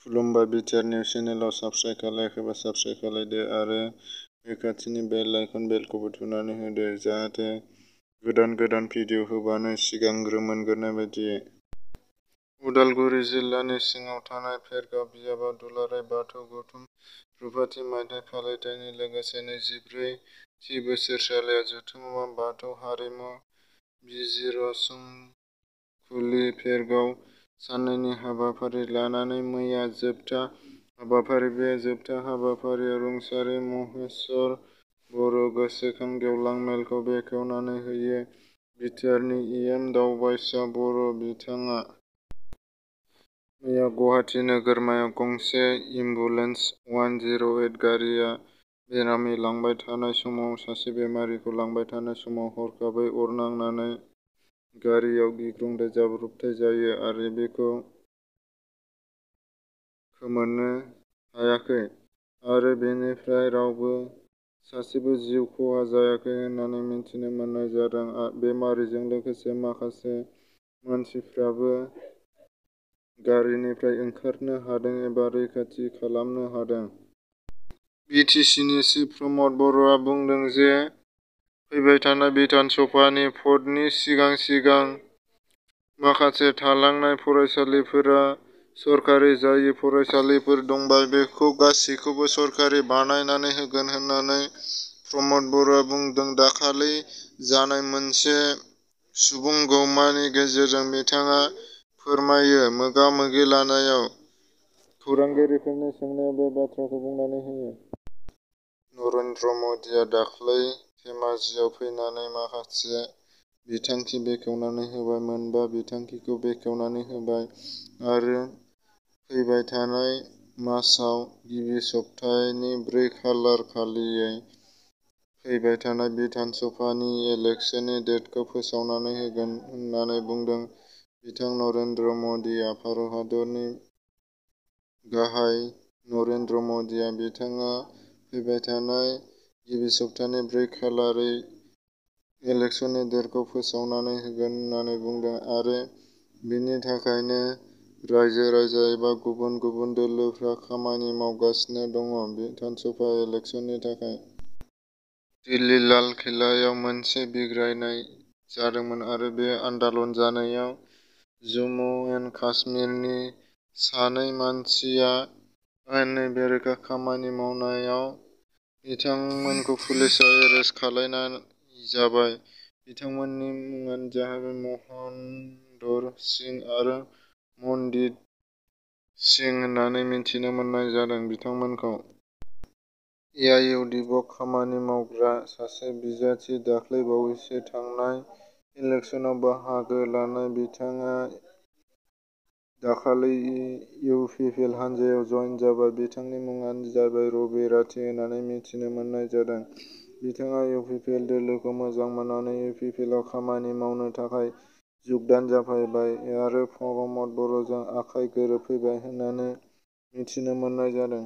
खुलुमबाय BTR news चेनेलाव subscribe खालायाखैबा subscribe खालायदो आरो बे खाथिनि बेल आइकन बेलखौबो थुनानै होदो जाहाथे गोदान भिडिअ होबानो सिगांग्रो मोनग्रोनाय बायदि। उदालगुरि जिल्लानि सिङाव थानाय फेरगाव बिजाबआव दुलाराय बाथौ गौथुम रुफाथि मायथाइ फालिथायनि लोगोसे 24थि बोसोरसालिया जथुम्मा बाथौ हारिमु बिजिरसंखुलि फेरगाव साननैनि हाबाफारि लानानै मैया जोबथा हाबाफारि। बे जोबथा हाबाफारियाव रुंसारि महेश्वर बर' गोसोखां गेवलां मेलखौ बेखेवनानै होयो बिटिआरनि इएम दावबायसा बर'। बिथाङा मैया गुवाहाटी नोगोरमायाव गंसे एम्बुलेन्स 108 गारिआ बेरामि लांबाय थानाय समाव सासे बेमारिखौ लांबाय थानाय समाव हरखाबै अर नांनानै गारिआव गिख्रंथाव जाब्रबथाय जायो आरो बेखौ खोमोरनो हायाखै आरो बेनिफ्राय रावबो सासेबो जिउ खहा जायाखै होननानै मिथिनो मोननाय जादों। बेमारिजों लोगोसे माखासे मानसिफ्राबो गारिनिफ्राय ओंखारनो हादों एबा रैखाथि खालामनो हादों। बिटिसिनि चिफ प्रमद बर'आ बुंदों जे फैबाय थानाय बिधान सभानि भटनि सिगां माखासे थालांनाय फरायसालिफोरा सरकारि जायि फरायसालिफोर दंबा बेखौ गासैखौबो सरकारि बानायनानै होगोन होननानै प्रमद बर'आ बुंदों। दाखालि जानाय मोनसे सुबुंगौमानि गेजेरजों बिथाङा फोरमायो। मोगा-मोगि लानायाव खौरांगिरिफोरनि सोंनायाव बे बाथ्राखौ बुंनानै होयो। नरेन्द्र मदिआ दाख्लै धेमाजियाव फैनानै माखासे बिथांखि बेखेवनानै होबाय। मोनबा बिथांखिखौ बेखेवनानै होबाय आरो फैबाय थानाय मासाव गिबि सप्तानि 4 खालार खालियै फैबाय थानाय बिधान सभानि इलेक्सननि डेटखौ फोसावनानै होगोन होननानै बुंदों बिथां नरेन्द्र मदिआ। भारत हादरनि गाहाय नरेन्द्र मदिआ बिथाङा फैबाय थानाय गिबि सप्तानि 4 खालारै इलेक्सननि डेटखौ फोसावनानै होगोन होननानै बुंदों आरो बिनि थाखायनो रायजो-राजा एबा गुबुन दोलोफ्रा खामानि मावगासिनो दङ बिधान सभा इलेक्सननि थाखाय। दिल्ली लाल किलायाव मोनसे बिग्रायनाय जादोंमोन आरो बे आन्दालन जानायाव जम्मु एन्ड काश्मीरनि 2 मानसिया आयेननि बेरेखा खामानि मावनायाव बिथांमोनखौ पुलिसआ एरेस्ट खालामनाय जाबाय। बिथांमोननि मुङानो जाहैबाय महेन्दर सिं आरो मनदीप सिं होननानै मिथिनो मोननाय जादों। बिथांमोनखौ एआइइउडिएफ खामानि मावग्रा सासे बिजाथि दाख्लै बावैसो थांनाय इलेक्सनाव बाहागो लानाय बिथाङा दाखालि इउपिपिएल हानजायाव जइन जाबाय। बिथांनि मुङानो जाबाय रबि राथि होननानै मिथिनो मोननाय जादों। बिथाङा इउपिपिएल दोलोखौ मोजां मोननानै इउपिपिएलआव खामानि मावनो थाखाय जगदान जाफैबाय आरो प्रमद बर'जों आखाइ गोरोबफैबाय होननानै मिथिनो मोननाय जादों।